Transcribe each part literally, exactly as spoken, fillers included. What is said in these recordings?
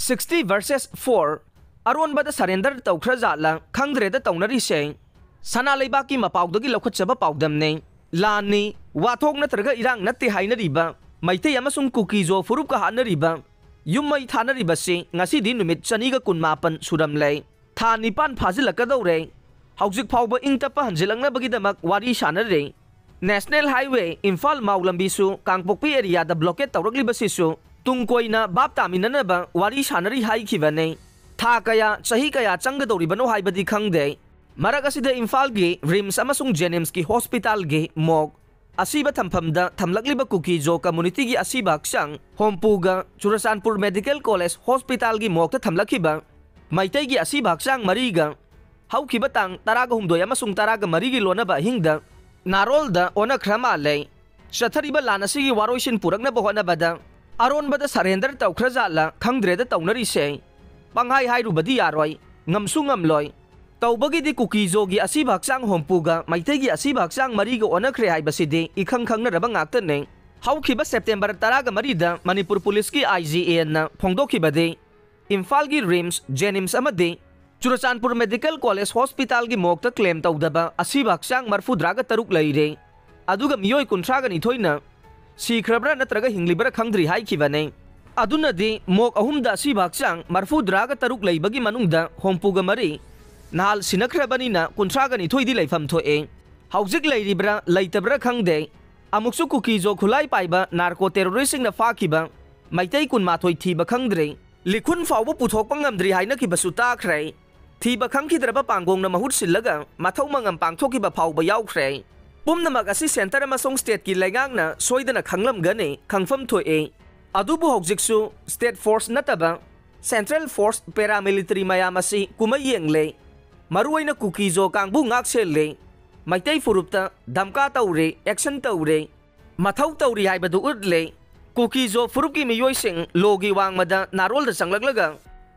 Sixty versus four, ꯑꯔꯣꯟꯕꯗ surrender ꯇꯧꯈ꯭ꯔꯖꯥꯠꯂ ꯈꯪꯗ꯭ꯔꯦꯗ ꯇꯧꯅꯔꯤꯁꯦ꯫ ꯁꯅꯥ ꯂꯩꯕꯥꯛꯀꯤ ꯃꯄꯥꯎꯗꯒꯤ ꯂꯧꯈꯠꯆꯕ ꯄꯥꯎꯗꯝꯅꯦ꯫ ꯂꯥꯟꯅꯤ, ꯋꯥꯊꯣꯛ ꯅꯠꯇ꯭ꯔꯒ ꯏꯔꯥꯡ ꯅꯠꯇꯦ ꯍꯥꯏꯅꯔꯤꯕ ꯃꯩꯇꯩ ꯑꯃꯁꯨꯡ ꯀꯨꯀꯤꯖꯣ ꯐꯨꯔꯨꯞꯀ ꯍꯥꯠꯅꯔꯤꯕ ꯌꯨꯝ ꯃꯩ ꯊꯥꯅꯔꯤꯕꯁꯤ ꯉꯁꯤꯗꯤ ꯅꯨꯃꯤꯠ ꯆꯅꯤꯒ ꯀꯨꯟꯃꯥꯄꯟ ꯁꯨꯔꯝꯂꯦ꯫ ꯊꯥ ꯅꯤꯄꯥꯟ ꯐꯥꯖꯤꯜꯂꯛꯀꯗꯧꯔꯦ꯫ ꯍꯧꯖꯤꯛ ꯐꯥꯎꯕ ꯏꯪ ꯇꯞꯄ ꯍꯟꯖꯤꯜꯂꯛꯅꯕꯒꯤꯗꯃꯛ ꯋꯥꯔꯤ ꯁꯥꯟꯅꯔꯤ꯫ National Highway ꯏꯝꯐꯥꯜ ꯃꯥꯎ ꯂꯝꯕꯤꯁꯨ ꯀꯥꯡꯄꯣꯛꯄꯤ area ꯗ blockade ꯇꯧꯔꯛꯂꯤꯕꯁꯤꯁꯨ ꯇꯨꯡ ꯀꯣꯏꯅ ꯚꯥꯞ ꯇꯥꯃꯤꯟꯅꯅꯕ ꯋꯥꯔꯤ ꯁꯥꯟꯅꯔꯤ ꯍꯥꯏꯈꯤꯕꯅꯤ꯫ ꯊꯥ ꯀꯌꯥ, ꯆꯍꯤ ꯀꯌꯥ ꯆꯪꯒꯗꯧꯔꯤꯕꯅꯣ ꯍꯥꯏꯕꯗꯤ ꯈꯪꯗꯦ꯫ ꯃꯔꯛ ꯑꯁꯤꯗ ꯏꯝꯐꯥꯜꯒꯤ RIMS ꯑꯃꯁꯨꯡ JNIMS ꯀꯤ hospital ꯒꯤ morgue ꯑꯁꯤꯕ ꯊꯝꯐꯝꯗ ꯊꯝꯂꯛꯂꯤꯕ ꯀꯨꯀꯤꯖꯣ community ꯒꯤ ꯑꯁꯤꯕ ꯍꯛꯆꯥꯡ ꯍꯣꯝꯄꯨꯒ ꯆꯨꯔꯆꯥꯟꯄꯨꯔ Medical College Hospital ꯒꯤ morgue ꯇ ꯊꯝꯂꯛꯈꯤꯕ ꯃꯩꯇꯩꯒꯤ ꯑꯁꯤꯕ ꯍꯛꯆꯥꯡ ꯃꯔꯤꯒ ꯍꯧꯈꯤꯕ ꯇꯥꯡ ꯇꯔꯥꯒ ꯍꯨꯝꯗꯣꯏ ꯑꯃꯁꯨꯡ ꯇꯔꯥꯒ ꯃꯔꯤꯒꯤ ꯂꯣꯟꯅꯕ ꯑꯍꯤꯡꯗ ꯅꯥꯔꯣꯜꯗ ꯑꯣꯟꯅꯈ꯭ꯔ ꯃꯥꯜꯂꯦ꯫ ꯆꯠꯊꯔꯤꯕ ꯂꯥꯟ ꯑꯁꯤꯒꯤ ꯋꯥꯔꯣꯏꯁꯤꯟ ꯄꯨꯔꯛꯅꯕ ꯍꯣꯠꯅꯕꯗ ꯑꯔꯣꯟꯕꯗ surrender ꯇꯧꯈ꯭ꯔꯖꯥꯠꯂ ꯈꯪꯗ꯭ꯔꯦꯗ ꯇꯧꯅꯔꯤꯁꯦ꯫ ꯄꯪꯍꯥꯏ ꯍꯥꯏꯔꯨꯕꯗꯤ ꯌꯥꯔꯣꯏ, ꯉꯝꯁꯨ ꯉꯝꯂꯣꯏ꯫ ꯇꯧꯕꯒꯤꯗꯤ ꯀꯨꯀꯤꯖꯣꯒꯤ ꯑꯁꯤꯕ ꯍꯛꯆꯥꯡ ꯍꯣꯝꯄꯨꯒ ꯃꯩꯇꯩꯒꯤ ꯑꯁꯤꯕ ꯍꯛꯆꯥꯡ ꯃꯔꯤꯒ ꯑꯣꯟꯅꯈ꯭ꯔꯦ ꯍꯥꯏꯕꯁꯤꯗꯤ ꯏꯈꯪ ꯈꯪꯅꯔꯕ ꯉꯥꯛꯇꯅꯤ꯫ ꯍꯧꯈꯤꯕ September ꯇꯔꯥꯒ ꯃꯔꯤꯗ ꯃꯅꯤꯄꯨꯔ ꯄꯨꯂꯤꯁꯀꯤ IGN ꯅ ꯐꯣꯡꯗꯣꯛꯈꯤꯕꯗꯤ ꯏꯝꯐꯥꯜꯒꯤ RIMS, JNIMS ꯑꯃꯗꯤ ꯆꯨꯔꯆꯥꯟꯄꯨꯔ Medical College Hospital ꯒꯤ morgue ꯇ claim ꯇꯧꯗꯕ ꯑꯁꯤꯕ ꯍꯛꯆꯥꯡ ꯃꯔꯐꯨꯇꯔꯥꯒ ꯇꯔꯨꯛ ꯂꯩꯔꯦ꯫ ꯑꯗꯨꯒ ꯃꯤꯑꯣꯏ ꯀꯨꯟꯊ꯭ꯔꯥꯒ ꯅꯤꯊꯣꯏꯅ ꯁꯤꯈ꯭ꯔꯕ꯭ꯔꯥ ꯅꯠꯇ꯭ꯔꯒ ꯍꯤꯡꯂꯤꯕ꯭ꯔꯥ ꯈꯪꯗ꯭ꯔꯤ ꯍꯥꯏꯈꯤꯕꯅꯤ꯫ ꯑꯗꯨꯅꯗꯤ morgue ꯑꯍꯨꯝꯗ ꯑꯁꯤꯕ ꯍꯛꯆꯥꯡ ꯃꯔꯐꯨꯇꯔꯥꯒ ꯇꯔꯨꯛ ꯂꯩꯕꯒꯤ ꯃꯅꯨꯡꯗ ꯍꯣꯝꯄꯨꯒ ꯃꯔꯤ ꯅꯍꯥꯜ ꯁꯤꯟꯅꯈ꯭ꯔꯕꯅꯤꯅ ꯀꯨꯟꯊ꯭ꯔꯥꯒ ꯅꯤꯊꯣꯏꯗꯤ ꯂꯩꯐꯝ ꯊꯣꯛꯑꯦ꯫ ꯍꯧꯖꯤꯛ ꯂꯩꯔꯤꯕ꯭ꯔꯥ ꯂꯩꯇꯕ꯭ꯔꯥ ꯈꯪꯗꯦ꯫ ꯑꯃꯨꯛꯁꯨ ꯀꯨꯀꯤꯖꯣ ꯈꯨꯠꯂꯥꯏ ꯄꯥꯏꯕ narco terrorist ꯁꯤꯡꯅ ꯐꯥꯈꯤꯕ ꯃꯩꯇꯩ ꯀꯨꯟꯃꯥꯊꯣꯏ ꯊꯤꯕ ꯈꯪꯗ꯭ꯔꯤ꯫ ꯂꯤꯈꯨꯟ ꯐꯥꯎꯕ ꯄꯨꯊꯣꯛꯄ ꯉꯝꯗ꯭ꯔꯤ ꯍꯥꯏꯅꯈꯤꯕꯁꯨ ꯇꯥꯈ꯭ꯔꯦ꯫ ꯊꯤꯕ ꯈꯪꯈꯤꯗ꯭ꯔꯕ ꯄꯥꯡꯒꯣꯡꯅ ꯃꯍꯨꯠ ꯁꯤꯜꯂꯒ ꯃꯊꯧ ꯃꯉꯝ ꯄꯥꯡꯊꯣꯛꯈꯤꯕ ꯐꯥꯎꯕ ꯌꯥꯎꯈ꯭ꯔꯦ꯫ ꯄꯨꯝꯅꯃꯛ ꯑꯁꯤ centre ꯑꯃꯁꯨꯡ state ꯀꯤ ꯂꯩꯉꯥꯛꯅ ꯁꯣꯏꯗꯅ ꯈꯪꯂꯝꯒꯅꯤ, ꯈꯪꯐꯝ ꯊꯣꯛꯏ꯫ ꯑꯗꯨꯕꯨ ꯍꯧꯖꯤꯛꯁꯨ state force ꯅꯠꯇꯕ central force paramilitary ꯃꯌꯥꯝ ꯑꯁꯤ ꯀꯨꯝꯍꯩ ꯌꯦꯡꯂꯦ꯫ ꯃꯔꯨꯑꯣꯏꯅ ꯀꯨꯀꯤꯖꯣ ꯀꯥꯡꯕꯨ ꯉꯥꯛ ꯁꯦꯜꯂꯦ꯫ ꯃꯩꯇꯩ ꯐꯨꯔꯨꯞꯇ ꯙꯝꯀꯥ ꯇꯧꯔꯦ, action ꯇꯧꯔꯦ꯫ ꯃꯊꯧ ꯇꯧꯔꯤ ꯍꯥꯏꯕꯗꯨ ꯎꯠꯂꯦ꯫ ꯀꯨꯀꯤꯖꯣ ꯐꯨꯔꯨꯞꯀꯤ ꯃꯤꯑꯣꯏꯁꯤꯡ ꯂꯣꯒꯤ ꯋꯥꯡꯃꯗ ꯅꯥꯔꯣꯜꯗ ꯆꯪꯂꯛꯂꯒ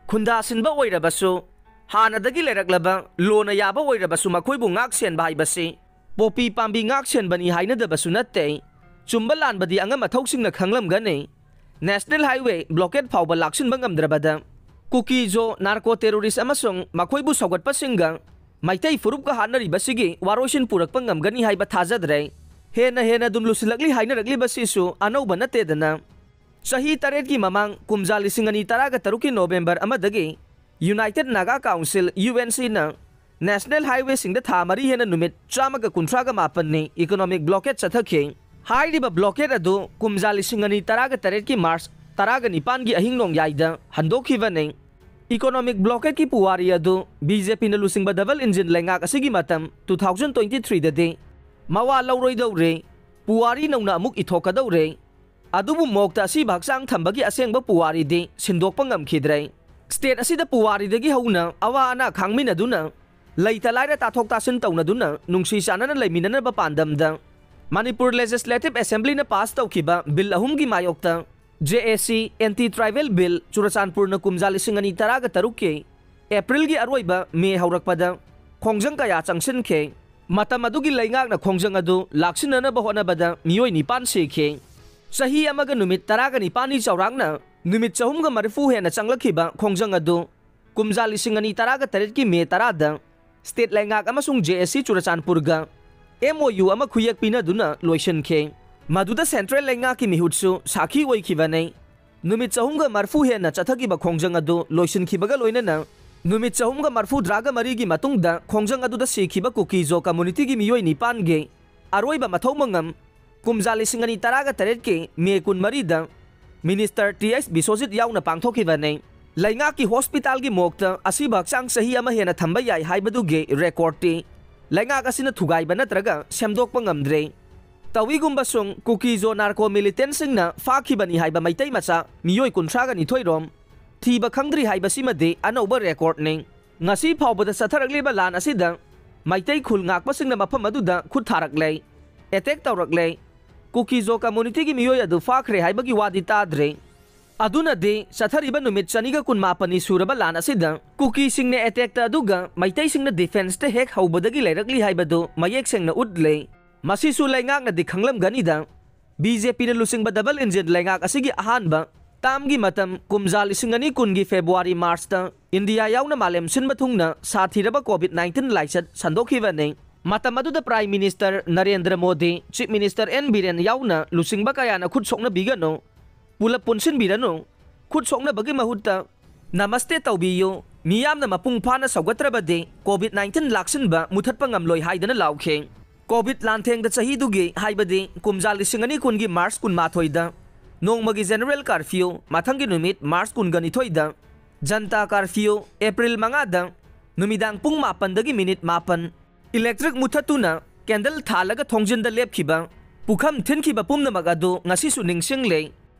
ꯈꯨꯟꯗꯥꯁꯤꯟꯕ ꯑꯣꯏꯔꯕꯁꯨ, ꯍꯥꯟꯅꯗꯒꯤ ꯂꯩꯔꯛꯂꯕ ꯂꯣꯅ ꯌꯥꯕ ꯑꯣꯏꯔꯕꯁꯨ ꯃꯈꯣꯏꯕꯨ ꯉꯥꯛ ꯁꯦꯟꯕ ꯍꯥꯏꯕꯁꯤ ꯄꯣꯄꯤ ꯄꯥꯝꯕꯤ ꯉꯥꯛ ꯁꯦꯟꯕꯅꯤ ꯍꯥꯏꯅꯗꯕꯁꯨ ꯅꯠꯇꯦ꯫ ꯆꯨꯝꯕ ꯂꯥꯟꯕꯗꯤ ꯑꯉꯝ ꯑꯊꯧꯁꯤꯡꯅ ꯈꯪꯂꯝꯒꯅꯤ꯫ National Highway blockade ꯐꯥꯎꯕ ꯂꯥꯛꯁꯤꯟꯕ ꯉꯝꯗ꯭ꯔꯕꯗ, ꯀꯨꯀꯤ ꯖꯣ narco terrorist ꯑꯃꯁꯨꯡ ꯃꯈꯣꯏꯕꯨ ꯁꯧꯒꯠꯄꯁꯤꯡꯒ ꯃꯩꯇꯩ ꯐꯨꯔꯨꯞꯀ ꯍꯥꯠꯅꯔꯤꯕꯁꯤꯒꯤ ꯋꯥꯔꯣꯏꯁꯤꯟ ꯄꯨꯔꯛꯄ ꯉꯝꯒꯅꯤ ꯍꯥꯏꯕ ꯊꯥꯖꯗ꯭ꯔꯦ꯫ ꯍꯦꯟꯅ ꯍꯦꯟꯅ ꯑꯗꯨꯝ ꯂꯨꯁꯤꯜꯂꯛꯂꯤ ꯍꯥꯏꯅꯔꯛꯂꯤꯕꯁꯤꯁꯨ ꯑꯅꯧꯕ ꯅꯠꯇꯦꯗꯅ꯫ ꯆꯍꯤ ꯇꯔꯦꯠꯀꯤ ꯃꯃꯥꯡ, ꯀꯨꯝꯖꯥ ꯂꯤꯁꯤꯡ ꯑꯅꯤ ꯇꯔꯥꯒ ꯇꯔꯨꯛꯀꯤ November ꯑꯃꯗꯒꯤ United Naga Council, U N C ꯅ National Highwayꯁꯤꯡꯗ ꯊꯥ ꯃꯔꯤ ꯍꯦꯟꯅ ꯅꯨꯃꯤꯠ ꯆꯥꯝꯃꯒ ꯀꯨꯟꯊ꯭ꯔꯥꯒ ꯃꯥꯄꯟꯅꯤ economic blockade ꯆꯠꯊꯈꯤ꯫ ꯍꯥꯏꯔꯤꯕ blockade ꯑꯗꯨ ꯀꯨꯝꯖꯥ ꯂꯤꯁꯤꯡ ꯑꯅꯤ ꯇꯔꯥꯒ ꯇꯔꯦꯠꯀꯤ March ꯇꯔꯥꯒ ꯅꯤꯄꯥꯟꯒꯤ ꯑꯍꯤꯡ ꯅꯣꯡꯌꯥꯏꯗ ꯍꯟꯗꯣꯛꯈꯤꯕꯅꯤ꯫ Economic blockadeꯀꯤ ꯄꯨꯋꯥꯔꯤ ꯑꯗꯨ B J Pꯅ ꯂꯨꯆꯤꯡꯕ double engine ꯂꯩꯉꯥꯛ ꯑꯁꯤꯒꯤ ꯃꯇꯝ two thousand twenty threeꯗꯗꯤ ꯃꯋꯥ ꯂꯧꯔꯣꯏꯗꯧꯔꯦ, ꯄꯨꯋꯥꯔꯤ ꯅꯧꯅ ꯑꯃꯨꯛ ꯏꯊꯣꯛꯀꯗꯧꯔꯦ꯫ ꯑꯗꯨꯕꯨ ꯃꯣꯛꯇ ꯑꯁꯤꯕ ꯍꯛꯆꯥꯡ ꯊꯝꯕꯒꯤ ꯑꯁꯦꯡꯕ ꯄꯨꯋꯥꯔꯤꯗꯤ ꯁꯤꯟꯗꯣꯛꯄ ꯉꯝꯈꯤꯗ꯭ꯔꯦ꯫ State ꯑꯁꯤꯗ ꯄꯨꯋꯥꯔꯤꯗꯒꯤ ꯍꯧꯅ ꯑꯋꯥ ꯑꯅꯥ ꯈꯥꯡꯃꯤꯟꯅꯗꯨꯅ, ꯂꯩꯇ ꯂꯥꯏꯔ ꯇꯥꯊꯣꯛ ꯇꯥꯁꯤꯟ ꯇꯧꯅꯗꯨꯅ ꯅꯨꯡꯁꯤ ꯆꯥꯟꯅꯅ ꯂꯩꯃꯤꯟꯅꯅꯕ ꯄꯥꯟꯗꯝꯗ ꯃꯅꯤꯄꯨꯔ Legislative Assemblyꯅ pass ꯇꯧꯈꯤꯕ bill ꯑꯍꯨꯝꯒꯤ ꯃꯥꯌꯣꯛꯇ J A C Anti Tribal Bill, ꯆꯨꯔꯆꯥꯟꯄꯨꯔꯅ ꯀꯨꯝꯖꯥ ꯂꯤꯁꯤꯡ ꯑꯅꯤ ꯇꯔꯥꯒ ꯇꯔꯨꯛꯀꯤ Aprilꯒꯤ ꯑꯔꯣꯏꯕ May ꯍꯧꯔꯛꯄꯗ ꯈꯣꯡꯖꯪ ꯀꯌꯥ ꯆꯪꯁꯤꯟꯈꯤ꯫ ꯃꯇꯝ ꯑꯗꯨꯒꯤ ꯂꯩꯉꯥꯛꯅ ꯈꯣꯡꯖꯪ ꯑꯗꯨ ꯂꯥꯛꯁꯤꯟꯅꯅꯕ ꯍꯣꯠꯅꯕꯗ ꯃꯤꯑꯣꯏ ꯅꯤꯄꯥꯟ ꯁꯤꯈꯤ꯫ ꯆꯍꯤ ꯑꯃꯒ ꯅꯨꯃꯤꯠ ꯇꯔꯥꯒ ꯅꯤꯄꯥꯟꯅꯤ ꯆꯥꯎꯔꯥꯛꯅ ꯅꯨꯃꯤꯠ ꯆꯍꯨꯝꯒ ꯃꯔꯤꯐꯨ ꯍꯦꯟꯅ ꯆꯪꯂꯛꯈꯤꯕ ꯈꯣꯡꯖꯪ ꯑꯗꯨ ꯀꯨꯝꯖꯥ ꯂꯤꯁꯤꯡ ꯑꯅꯤ ꯇꯔꯥꯒ ꯇꯔꯦꯠꯀꯤ May ꯇꯔꯥꯗ state ꯂꯩꯉꯥꯛ ꯑꯃꯁꯨꯡ J A C ꯆꯨꯔꯆꯥꯟꯄꯨꯔꯒ M O U ꯑꯃ ꯈꯨꯌꯦꯛ ꯄꯤꯅꯗꯨꯅ ꯂꯣꯏꯁꯤꯟꯈꯤ꯫ ꯃꯗꯨꯗ central ꯂꯩꯉꯥꯛꯀꯤ ꯃꯤꯍꯨꯠꯁꯨ ꯁꯥꯈꯤ ꯑꯣꯏꯈꯤꯕꯅꯤ꯫ ꯅꯨꯃꯤꯠ ꯆꯍꯨꯝꯒ ꯃꯔꯤꯐꯨ ꯍꯦꯟꯅ ꯆꯠꯊꯈꯤꯕ ꯈꯣꯡꯖꯪ ꯑꯗꯨ ꯂꯣꯏꯁꯤꯟꯈꯤꯕꯒ ꯂꯣꯏꯅꯅ ꯅꯨꯃꯤꯠ ꯆꯍꯨꯝꯒ ꯃꯔꯤꯐꯨ ꯇꯔꯥꯒ ꯃꯔꯤꯒꯤ ꯃꯇꯨꯡꯗ ꯈꯣꯡꯖꯪ ꯑꯗꯨꯗ ꯁꯤꯈꯤꯕ ꯀꯨꯀꯤ ꯖꯣ communityꯒꯤ ꯃꯤꯑꯣꯏ ꯅꯤꯄꯥꯟꯒꯤ ꯑꯔꯣꯏꯕ ꯃꯊꯧ ꯃꯉꯝ ꯀꯨꯝꯖꯥ ꯂꯤꯁꯤꯡ ꯑꯅꯤ ꯇꯔꯥꯒ ꯇꯔꯦꯠꯀꯤ May ꯀꯨꯟꯃꯔꯤꯗ Minister T H ꯕꯤꯁ꯭ꯋꯖꯤꯠ ꯌꯥꯎꯅ ꯄꯥꯡꯊꯣꯛꯈꯤꯕꯅꯤ꯫ ꯂꯩꯉꯥꯛꯀꯤ hospitalꯒꯤ ꯃꯣꯛꯇ ꯑꯁꯤꯕ ꯍꯛꯆꯥꯡ ꯆꯍꯤ ꯑꯃ ꯍꯦꯟꯅ ꯊꯝꯕ ꯌꯥꯏ ꯍꯥꯏꯕꯗꯨꯒꯤ recordꯇꯤ ꯂꯩꯉꯥꯛ ꯑꯁꯤꯅ ꯊꯨꯒꯥꯏꯕ ꯅꯠꯇ꯭ꯔꯒ ꯁꯦꯝꯗꯣꯛꯄ ꯉꯝꯗ꯭ꯔꯦ꯫ ꯇꯧꯏꯒꯨꯝꯕꯁꯨꯡ ꯀꯨꯀꯤ ꯖꯣ narco militantꯁꯤꯡꯅ ꯐꯥꯈꯤꯕꯅꯤ ꯍꯥꯏꯕ ꯃꯩꯇꯩ ꯃꯆꯥ ꯃꯤꯑꯣꯏ ꯀꯨꯟꯊ꯭ꯔꯥꯒ ꯅꯤꯊꯣꯏ ꯔꯣꯝ ꯊꯤꯕ ꯈꯪꯗ꯭ꯔꯤ ꯍꯥꯏꯕꯁꯤꯃꯗꯤ ꯑꯅꯧꯕ recordꯅꯤ꯫ ꯉꯁꯤ ꯐꯥꯎꯕꯗ ꯆꯠꯊꯔꯛꯂꯤꯕ ꯂꯥꯟ ꯑꯁꯤꯗ ꯃꯩꯇꯩ ꯈꯨꯜ ꯉꯥꯛꯄꯁꯤꯡꯅ ꯃꯐꯝ ꯑꯗꯨꯗ ꯈꯨꯠ ꯊꯥꯔꯛꯂꯦ, attack ꯇꯧꯔꯛꯂꯦ꯫ ꯀꯨꯀꯤ ꯖꯣ communityꯒꯤ ꯃꯤꯑꯣꯏ ꯑꯗꯨ ꯐꯥꯈ꯭ꯔꯦ ꯍꯥꯏꯕꯒꯤ ꯋꯥꯗꯤ ꯇꯥꯗ꯭ꯔꯦ꯫ ꯑꯗꯨꯅꯗꯤ ꯆꯠꯊꯔꯤꯕ ꯅꯨꯃꯤꯠ ꯆꯅꯤꯒ ꯀꯨꯟꯃꯥꯄꯟꯅꯤ ꯁꯨꯔꯕ ꯂꯥꯟ ꯑꯁꯤꯗ ꯀꯨꯀꯤꯁꯤꯡꯅ attackꯇ ꯑꯗꯨꯒ ꯃꯩꯇꯩꯁꯤꯡꯅ defenceꯇ ꯍꯦꯛ ꯍꯧꯕꯗꯒꯤ ꯂꯩꯔꯛꯂꯤ ꯍꯥꯏꯕꯗꯨ ꯃꯌꯦꯛ ꯁꯦꯡꯅ ꯎꯠꯂꯦ꯫ ꯃꯁꯤꯁꯨ ꯂꯩꯉꯥꯛꯅꯗꯤ ꯈꯪꯂꯝꯒꯅꯤꯗ꯫ ꯕꯤ ꯖꯦ ꯄꯤꯅ ꯂꯨꯆꯤꯡꯕ ꯗꯕꯜ ꯏꯟꯖꯤꯟ ꯂꯩꯉꯥꯛ ꯑꯁꯤꯒꯤ ꯑꯍꯥꯟꯕ ꯇꯥꯝꯒꯤ ꯃꯇꯝ ꯀꯨꯝꯖꯥ ꯂꯤꯁꯤꯡ ꯑꯅꯤ ꯀꯨꯟꯒꯤ ꯐꯦꯕ꯭ꯔꯨꯋꯥꯔꯤ ꯃꯥꯔꯆꯇ ꯏꯟꯗꯤꯌꯥ ꯌꯥꯎꯅ ꯃꯥꯂꯦꯝ ꯁꯤꯟꯕ ꯊꯨꯡꯅ ꯁꯥꯊꯤꯔꯕ ꯀꯣꯚꯤꯗ ꯅꯥꯏꯟꯇꯤꯟ ꯂꯥꯏꯆꯠ ꯁꯟꯗꯣꯛꯈꯤꯕꯅꯤ꯫ ꯃꯇꯝ ꯑꯗꯨꯗ prime minister Narendra Modi, chief minister N Biren ꯌꯥꯎꯅ ꯂꯨꯆꯤꯡꯕ ꯀꯌꯥꯅ ꯈꯨꯠ ꯁꯣꯛꯅꯕꯤꯒꯅꯨ, ꯄꯨꯂꯞ ꯄꯨꯟꯁꯤꯟꯕꯤꯔꯅꯨ, ꯈꯨꯠ ꯁꯣꯛꯅꯕꯒꯤ ꯃꯍꯨꯠꯇ ꯅꯃꯁꯇꯦ ꯇꯧꯕꯤꯌꯨ, ꯃꯤꯌꯥꯝꯅ ꯃꯄꯨꯡ ꯐꯥꯅ ꯁꯧꯒꯠꯇ꯭ꯔꯕꯗꯤ ꯀꯣꯚꯤꯗ ꯅꯥꯏꯟꯇꯤꯟ ꯂꯥꯛꯁꯤꯟꯕ ꯃꯨꯊꯠꯄ ꯉꯝꯂꯣꯏ ꯍꯥꯏꯗꯅ ꯂꯥꯎꯈꯤ꯫ ꯀꯣꯚꯤꯗ ꯂꯥꯟꯊꯦꯡꯗ ꯆꯍꯤꯗꯨꯒꯤ, ꯍꯥꯏꯕꯗꯤ ꯀꯨꯝꯖꯥ ꯂꯤꯁꯤꯡ ꯑꯅꯤ ꯀꯨꯟꯒꯤ ꯃꯥꯔꯆ ꯀꯨꯟꯃꯥꯊꯣꯏꯗ ꯅꯣꯡꯃꯒꯤ ꯖꯦꯅꯔꯦꯜ ꯀꯥꯔꯐ꯭ꯌꯨ, ꯃꯊꯪꯒꯤ ꯅꯨꯃꯤꯠ ꯃꯥꯔꯆ ꯀꯨꯟꯒ ꯅꯤꯊꯣꯏꯗ ꯖꯟꯇꯥ ꯀꯥꯔꯐ꯭ꯌꯨ, ꯑꯦꯄ꯭ꯔꯤꯜ ꯃꯉꯥꯗ ꯅꯨꯃꯤꯗꯥꯡ ꯄꯨꯡ ꯃꯥꯄꯟꯗꯒꯤ ꯃꯤꯅꯤꯠ ꯃꯥꯄꯟ ꯏꯂꯦꯛꯇ꯭ꯔꯤꯛ ꯃꯨꯊꯠꯇꯨꯅ ꯀꯦꯟꯗꯜ ꯊꯥꯜꯂꯒ ꯊꯣꯡꯖꯤꯟꯗ ꯂꯦꯞꯈꯤꯕ, ꯄꯨꯈꯝ ꯊꯤꯟꯈꯤꯕ ꯄꯨꯝꯅꯃꯛ ꯑꯗꯨ ꯉꯁꯤꯁꯨ ꯅꯤꯡꯁꯤꯡꯂꯦ꯫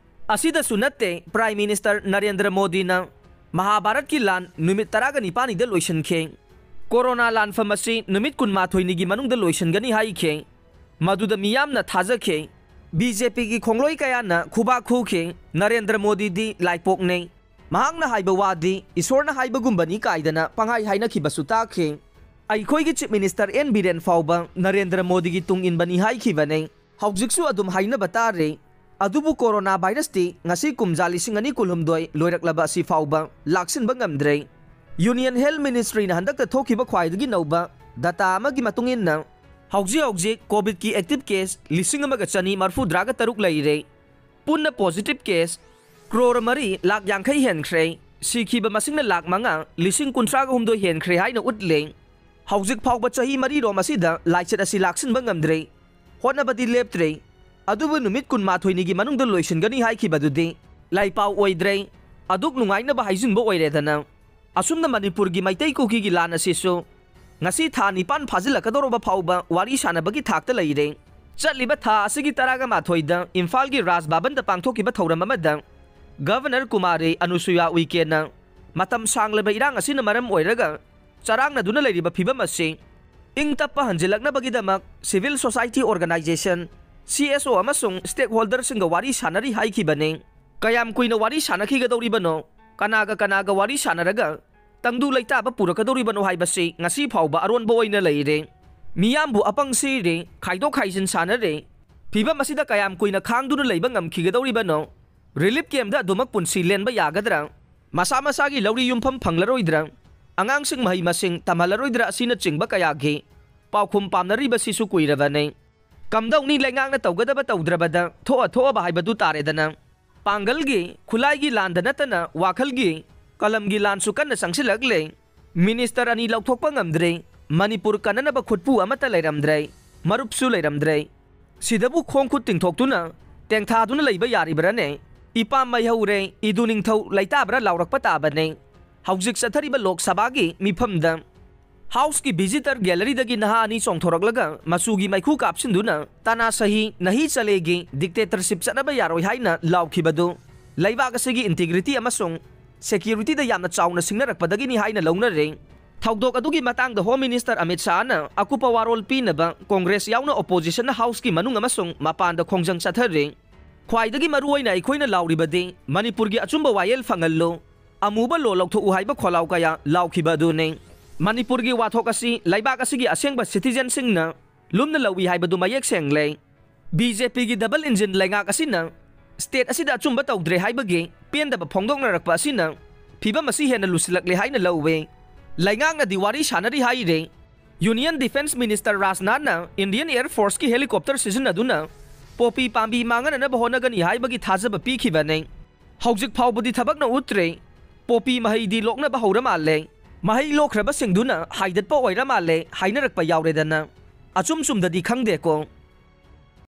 ꯑꯁꯤꯗꯁꯨ ꯅꯠꯇꯦ, ꯄ꯭ꯔꯥꯏꯝ ꯃꯤꯅꯤꯁꯇꯔ ꯅꯔꯦꯟꯗ꯭ꯔ ꯃꯣꯗꯤꯅ ꯃꯍꯥꯚꯥꯔꯠꯀꯤ ꯂꯥꯟ ꯅꯨꯃꯤꯠ ꯇꯔꯥꯒ ꯅꯤꯄꯥꯟꯅꯤꯗ ꯂꯣꯏꯁꯤꯟꯈꯤ꯫ ꯀꯣꯔꯣꯅꯥ ꯂꯥꯟꯐꯝ ꯑꯁꯤ ꯅꯨꯃꯤꯠ ꯀꯨꯟꯃꯥꯊꯣꯏꯅꯤꯒꯤ ꯃꯅꯨꯡꯗ ꯂꯣꯏꯁꯤꯟꯒꯅꯤ ꯍꯥꯏꯈꯤ꯫ ꯃꯗꯨꯗ ꯃꯤꯌꯥꯝꯅ ꯊꯥꯖꯈꯤ꯫ ꯕꯤ ꯖꯦ ꯄꯤꯒꯤ ꯈꯣꯡꯂꯣꯏ ꯀꯌꯥꯅ ꯈꯨꯕꯥꯛ ꯈꯨꯈꯤ꯫ ꯅꯔꯦꯟꯗ꯭ꯔ ꯃꯣꯗꯤꯗꯤ ꯂꯥꯏꯄꯣꯛꯅꯤ꯫ ꯃꯍꯥꯛꯅ ꯍꯥꯏꯕ ꯋꯥꯗꯤ ꯏꯁꯣꯔꯅ ꯍꯥꯏꯕꯒꯨꯝꯕꯅꯤ ꯀꯥꯏꯗꯅ ꯄꯪꯍꯥꯏ ꯍꯥꯏꯅꯈꯤꯕꯁꯨ ꯇꯥꯈꯤ꯫ ꯑꯩꯈꯣꯏꯒꯤ ꯆꯤꯐ ꯃꯤꯅꯤꯁꯇꯔ ꯑꯦꯟ ꯕꯤꯔꯦꯟ ꯐꯥꯎꯕ ꯅꯔꯦꯟꯗ꯭ꯔ ꯃꯣꯗꯤꯒꯤ ꯇꯨꯡ ꯏꯟꯕꯅꯤ ꯍꯥꯏꯈꯤꯕꯅꯤ꯫ ꯍꯧꯖꯤꯛꯁꯨ ꯑꯗꯨꯝ ꯍꯥꯏꯅꯕ ꯇꯥꯔꯤ꯫ ꯑꯗꯨꯕꯨ ꯀꯣꯔꯣꯅꯥ ꯚꯥꯏꯔꯁꯇꯤ ꯉꯁꯤ ꯀꯨꯝꯖꯥ ꯂꯤꯁꯤꯡ ꯑꯅꯤ ꯀꯨꯟꯍꯨꯝꯗꯣꯏ ꯂꯣꯏꯔꯛꯂꯕ ꯑꯁꯤ ꯐꯥꯎꯕ ꯂꯥꯛꯁꯤꯟꯕ ꯉꯝꯗ꯭ꯔꯦ꯫ ꯌꯨꯅꯤꯌꯟ ꯍꯦꯜꯊ ꯃꯤꯅꯤꯁꯇ꯭ꯔꯤꯅ ꯍꯟꯗꯛꯇ ꯊꯣꯛꯈꯤꯕ ꯈ꯭ꯋꯥꯏꯗꯒꯤ ꯅꯧꯕ ꯗꯇꯥ ꯑꯃꯒꯤ ꯃꯇꯨꯡ ꯏꯟꯅ, ꯍꯧꯖꯤꯛ ꯍꯧꯖꯤꯛ ꯀꯣꯚꯤꯗꯀꯤ ꯑꯦꯛꯇꯤꯚ ꯀꯦꯁ ꯂꯤꯁꯤꯡ ꯑꯃꯒ ꯆꯅꯤ ꯃꯔꯤꯐꯨꯇꯔꯥꯒ ꯇꯔꯨꯛ ꯂꯩꯔꯦ꯫ ꯄꯨꯟꯅ ꯄꯣꯖꯤꯇꯤꯚ ꯀꯦꯁ ꯀ꯭ꯔꯣꯔ ꯃꯔꯤ ꯂꯥꯛ ꯌꯥꯡꯈꯩ ꯍꯦꯟꯈ꯭ꯔꯦ꯫ ꯁꯤꯈꯤꯕ ꯃꯁꯤꯡꯅ ꯂꯥꯛ ꯃꯉꯥ ꯂꯤꯁꯤꯡ ꯀꯨꯟꯊ꯭ꯔꯥꯒ ꯍꯨꯝꯗꯣꯏ ꯍꯦꯟꯈ꯭ꯔꯦ ꯍꯥꯏꯅ ꯎꯠꯂꯦ꯫ ꯍꯧꯖꯤꯛ ꯐꯥꯎꯕ ꯆꯍꯤ ꯃꯔꯤꯔꯣꯝ ꯑꯁꯤꯗ ꯂꯥꯏꯆꯠ ꯑꯁꯤ ꯂꯥꯛꯁꯤꯟꯕ ꯉꯝꯗ꯭ꯔꯦ꯫ ꯍꯣꯠꯅꯕꯗꯤ ꯂꯦꯞꯇ꯭ꯔꯦ꯫ ꯑꯗꯨꯕꯨ ꯅꯨꯃꯤꯠ ꯀꯨꯟꯃꯥꯊꯣꯏꯅꯤꯒꯤ ꯃꯅꯨꯡꯗ ꯂꯣꯏꯁꯤꯟꯒꯅꯤ ꯍꯥꯏꯈꯤꯕꯗꯨꯗꯤ ꯂꯥꯏꯄꯥꯎ ꯑꯣꯏꯗ꯭ꯔꯦ꯫ ꯑꯗꯨꯛ ꯅꯨꯡꯉꯥꯏꯅꯕ ꯍꯥꯏꯖꯤꯟꯕ ꯑꯣꯏꯔꯦꯗꯅ꯫ ꯑꯁꯨꯝꯅ ꯃꯅꯤꯄꯨꯔꯒꯤ ꯃꯩꯇꯩ ꯀꯨꯀꯤꯒꯤ ꯂꯥꯟ ꯑꯁꯤꯁꯨ ꯉꯁꯤ ꯊꯥ ꯅꯤꯄꯥꯟ ꯐꯥꯖꯤꯜꯂꯛꯀꯗꯧꯔꯕ ꯐꯥꯎꯕ ꯋꯥꯔꯤ ꯁꯥꯟꯅꯕꯒꯤ ꯊꯥꯛꯇ ꯂꯩꯔꯦ꯫ ꯆꯠꯂꯤꯕ ꯊꯥ ꯑꯁꯤꯒꯤ ꯇꯔꯥꯒ ꯃꯥꯊꯣꯏꯗ ꯏꯝꯐꯥꯜꯒꯤ ꯔꯥꯖ ꯚꯕꯟꯗ ꯄꯥꯡꯊꯣꯛꯈꯤꯕ ꯊꯧꯔꯝ ꯑꯃꯗ ꯒꯚꯔꯅꯔ ꯀꯨꯃꯥꯔꯤ ꯑꯅꯨꯁꯨꯌꯥ ꯎꯏꯀꯦꯅ ꯃꯇꯝ ꯁꯥꯡꯂꯕ ꯏꯔꯥꯡ ꯑꯁꯤꯅ ꯃꯔꯝ ꯑꯣꯏꯔꯒ ꯆꯔꯥꯡꯅꯗꯨꯅ ꯂꯩꯔꯤꯕ ꯐꯤꯚꯝ ꯑꯁꯤ ꯏꯪ ꯇꯞꯄ ꯍꯟꯖꯤꯜꯂꯛꯅꯕꯒꯤꯗꯃꯛ civil society organisation, C S ꯑꯣ, ꯑꯃꯁꯨꯡ ꯁ꯭ꯇꯦꯛꯍꯣꯜꯗꯔꯁꯤꯡꯒ ꯋꯥꯔꯤ ꯁꯥꯟꯅꯔꯤ ꯍꯥꯏꯈꯤꯕꯅꯤ꯫ ꯀꯌꯥꯝ ꯀꯨꯏꯅ ꯋꯥꯔꯤ ꯁꯥꯟꯅꯈꯤꯒꯗꯧꯔꯤꯕꯅꯣ, ꯀꯅꯥꯒ ꯀꯅꯥꯒ ꯋꯥꯔꯤ ꯁꯥꯟꯅꯔꯒ ꯇꯪꯗꯨ ꯂꯩꯇꯥꯕ ꯄꯨꯔꯛꯀꯗꯧꯔꯤꯕꯅꯣ ꯍꯥꯏꯕꯁꯤ ꯉꯁꯤ ꯐꯥꯎꯕ ꯑꯔꯣꯟꯕ ꯑꯣꯏꯅ ꯂꯩꯔꯦ꯫ ꯃꯤꯌꯥꯝꯕꯨ ꯑꯄꯪ ꯁꯤꯔꯦ, ꯈꯥꯏꯗꯣꯛ ꯈꯥꯏꯖꯤꯟ ꯁꯥꯟꯅꯔꯦ, ꯐꯤꯚꯝ ꯑꯁꯤꯗ ꯀꯌꯥꯝ ꯀꯨꯏꯅ ꯈꯥꯡꯗꯨꯅ ꯂꯩꯕ ꯉꯝꯈꯤꯒꯗꯧꯔꯤꯕꯅꯣ? ꯔꯤꯂꯤꯐ ꯀꯦꯝꯗ ꯑꯗꯨꯃꯛ ꯄꯨꯟꯁꯤ ꯂꯦꯟꯕ ꯌꯥꯒꯗ꯭ꯔꯥ? ꯃꯁꯥ ꯃꯁꯥꯒꯤ ꯂꯧꯔꯤ ꯌꯨꯝꯐꯝ ꯐꯪꯂꯔꯣꯏꯗ꯭ꯔꯥ? ꯑꯉꯥꯡꯁꯤꯡ ꯃꯍꯩ ꯃꯁꯤꯡ ꯇꯝꯍꯜꯂꯔꯣꯏꯗ꯭ꯔꯥ ꯑꯁꯤꯅꯆꯤꯡꯕ ꯀꯌꯥꯒꯤ ꯄꯥꯎꯈꯨꯝ ꯄꯥꯝꯅꯔꯤꯕꯁꯤꯁꯨ ꯀꯨꯏꯔꯕꯅꯤ꯫ ꯀꯝꯗꯧꯅꯤ, ꯂꯩꯉꯥꯛꯅ ꯇꯧꯒꯗꯕ ꯇꯧꯗ꯭ꯔꯕꯗ ꯊꯣꯛꯑ ꯊꯣꯛꯑꯕ ꯍꯥꯏꯕꯗꯨ ꯇꯥꯔꯦꯗꯅ꯫ ꯄꯥꯡꯒꯜꯒꯤ, ꯈꯨꯠꯂꯥꯏꯒꯤ ꯂꯥꯟꯗ ꯅꯠꯇꯅ ꯋꯥꯈꯜꯒꯤ, ꯀꯂꯝꯒꯤ ꯂꯥꯟꯁꯨ ꯀꯟꯅ ꯆꯪꯁꯤꯜꯂꯛꯂꯦ꯫ ꯃꯤꯅꯤꯁꯇꯔ ꯑꯅꯤ ꯂꯧꯊꯣꯛꯄ ꯉꯝꯗ꯭ꯔꯦ꯫ ꯃꯅꯤꯄꯨꯔ ꯀꯟꯅꯅꯕ ꯈꯨꯠꯄꯨ ꯑꯃꯠꯇ ꯂꯩꯔꯝꯗ꯭ꯔꯦ꯫ ꯃꯔꯨꯞꯁꯨ ꯂꯩꯔꯝꯗ꯭ꯔꯦ꯫ ꯁꯤꯗꯕꯨ ꯈꯣꯡ ꯈꯨꯠ ꯇꯤꯡꯊꯣꯛꯇꯨꯅ, ꯇꯦꯡꯊꯥꯗꯨꯅ ꯂꯩꯕ ꯌꯥꯔꯤꯕ꯭ꯔꯥꯅꯦ? ꯏꯄꯥꯝ ꯃꯩ ꯍꯧꯔꯦ, ꯏꯗꯨ ꯅꯤꯡꯊꯧ ꯂꯩꯇꯥꯕ꯭ꯔꯥ ꯂꯥꯎꯔꯛꯄ ꯇꯥꯕꯅꯦ꯫ ꯍꯧꯖꯤꯛ ꯆꯠꯊꯔꯤꯕ ꯂꯣꯛ ꯁꯚꯥꯒꯤ ꯃꯤꯐꯝꯗ ꯍꯥꯎꯁꯀꯤ ꯚꯤꯖꯤꯇꯔ ꯒꯦꯂꯔꯤꯗꯒꯤ ꯅꯍꯥ ꯑꯅꯤ ꯆꯣꯡꯊꯣꯔꯛꯂꯒ ꯃꯆꯨꯒꯤ ꯃꯩꯈꯨ ꯀꯥꯞꯁꯤꯟꯗꯨꯅ "ꯇꯥꯅꯥꯁꯍꯤ ꯅꯍꯤ ꯆꯂꯦꯒꯤ, ꯗꯤꯛꯇꯦꯇꯔꯁꯤꯞ ꯆꯠꯅꯕ ꯌꯥꯔꯣꯏ" ꯍꯥꯏꯅ ꯂꯥꯎꯈꯤꯕꯗꯨ ꯂꯩꯕꯥꯛ ꯑꯁꯤꯒꯤ ꯏꯟꯇꯤꯒ꯭ꯔꯤꯇꯤ ꯑꯃꯁꯨꯡ ꯁꯦꯀ꯭ꯌꯨꯔꯤꯇꯤꯗ ꯌꯥꯝꯅ ꯆꯥꯎꯅ ꯁꯤꯡꯅꯔꯛꯄꯗꯒꯤꯅꯤ ꯍꯥꯏꯅ ꯂꯧꯅꯔꯦ꯫ ꯊꯧꯗꯣꯛ ꯑꯗꯨꯒꯤ ꯃꯇꯥꯡꯗ ꯍꯣꯝ ꯃꯤꯅꯤꯁꯇꯔ ꯑꯃꯤꯠ ꯁꯥꯍꯅ ꯑꯀꯨꯞꯄ ꯋꯥꯔꯣꯜ ꯄꯤꯅꯕ ꯀꯣꯡꯒ꯭ꯔꯦꯁ ꯌꯥꯎꯅ ꯑꯣꯄꯣꯖꯤꯁꯟꯅ ꯍꯥꯎꯁꯀꯤ ꯃꯅꯨꯡ ꯑꯃꯁꯨꯡ ꯃꯄꯥꯟꯗ ꯈꯣꯡꯖꯪ ꯆꯠꯊꯔꯦ꯫ ꯈ꯭ꯋꯥꯏꯗꯒꯤ ꯃꯔꯨꯑꯣꯏꯅ ꯑꯩꯈꯣꯏꯅ ꯂꯥꯎꯔꯤꯕꯗꯤ ꯃꯅꯤꯄꯨꯔꯒꯤ ꯑꯆꯨꯝꯕ ꯋꯥꯌꯦꯜ ꯐꯪꯍꯜꯂꯨ, ꯑꯃꯨꯕ ꯂꯣ ꯂꯧꯊꯣꯛꯎ ꯍꯥꯏꯕ ꯈꯣꯜꯂꯥꯎ ꯀꯌꯥ ꯂꯥꯎꯈꯤꯕ ꯑꯗꯨꯅꯤ꯫ ꯃꯅꯤꯄꯨꯔꯒꯤ ꯋꯥꯊꯣꯛ ꯑꯁꯤ ꯂꯩꯕꯥꯛ ꯑꯁꯤꯒꯤ ꯑꯁꯦꯡꯕ ꯁꯤꯇꯤꯖꯦꯟꯁꯤꯡꯅ ꯂꯨꯝꯅ ꯂꯧꯏ ꯍꯥꯏꯕꯗꯨ ꯃꯌꯦꯛ ꯁꯦꯡꯂꯦ꯫ ꯕꯤ ꯖꯦ ꯄꯤꯒꯤ ꯗꯕꯜ ꯏꯟꯖꯤꯟ ꯂꯩꯉꯥꯛ ꯑꯁꯤꯅ ꯁ꯭ꯇꯦꯠ ꯑꯁꯤꯗ ꯑꯆꯨꯝꯕ ꯇꯧꯗ꯭ꯔꯦ ꯍꯥꯏꯕꯒꯤ ꯄꯦꯟꯗꯕ ꯐꯣꯡꯗꯣꯛꯅꯔꯛꯄ ꯑꯁꯤꯅ ꯐꯤꯚꯝ ꯑꯁꯤ ꯍꯦꯟꯅ ꯂꯨꯁꯤꯜꯂꯛꯂꯦ ꯍꯥꯏꯅ ꯂꯧꯋꯦ꯫ ꯂꯩꯉꯥꯛꯅꯗꯤ ꯋꯥꯔꯤ ꯁꯥꯅꯔꯤ ꯍꯥꯏꯔꯦ꯫ ꯌꯨꯅꯤꯌꯟ ꯗꯤꯐꯦꯟꯁ ꯃꯤꯅꯤꯁꯇꯔ ꯔꯥꯖꯅꯥꯊꯅ ꯏꯟꯗꯤꯌꯟ ꯑꯦꯌꯔ ꯐꯣꯔꯁꯀꯤ ꯍꯦꯂꯤꯀꯣꯞꯇꯔ ꯁꯤꯖꯤꯟꯅꯗꯨꯅ ꯄꯣꯄꯤ ꯄꯥꯝꯕꯤ ꯃꯥꯡꯍꯟꯅꯅꯕ ꯍꯣꯠꯅꯒꯅꯤ ꯍꯥꯏꯕꯒꯤ ꯊꯥꯖꯕ ꯄꯤꯈꯤꯕꯅꯤ꯫ ꯍꯧꯖꯤꯛ ꯐꯥꯎꯕꯗꯤ ꯊꯕꯛꯅ ꯎꯠꯇ꯭ꯔꯦ꯫ ꯄꯣꯄꯤ ꯃꯍꯩꯗꯤ ꯂꯣꯛꯅꯕ ꯍꯧꯔ ꯃꯥꯜꯂꯦ꯫ ꯃꯍꯩ ꯂꯣꯛꯈ꯭ꯔꯕꯁꯤꯡꯗꯨꯅ ꯍꯥꯏꯗꯠꯄ ꯑꯣꯏꯔ ꯃꯥꯜꯂꯦ ꯍꯥꯏꯅꯔꯛꯄ ꯌꯥꯎꯔꯦꯗꯅ꯫ ꯑꯆꯨꯝ ꯆꯨꯝꯗꯗꯤ ꯈꯪꯗꯦꯀꯣ꯫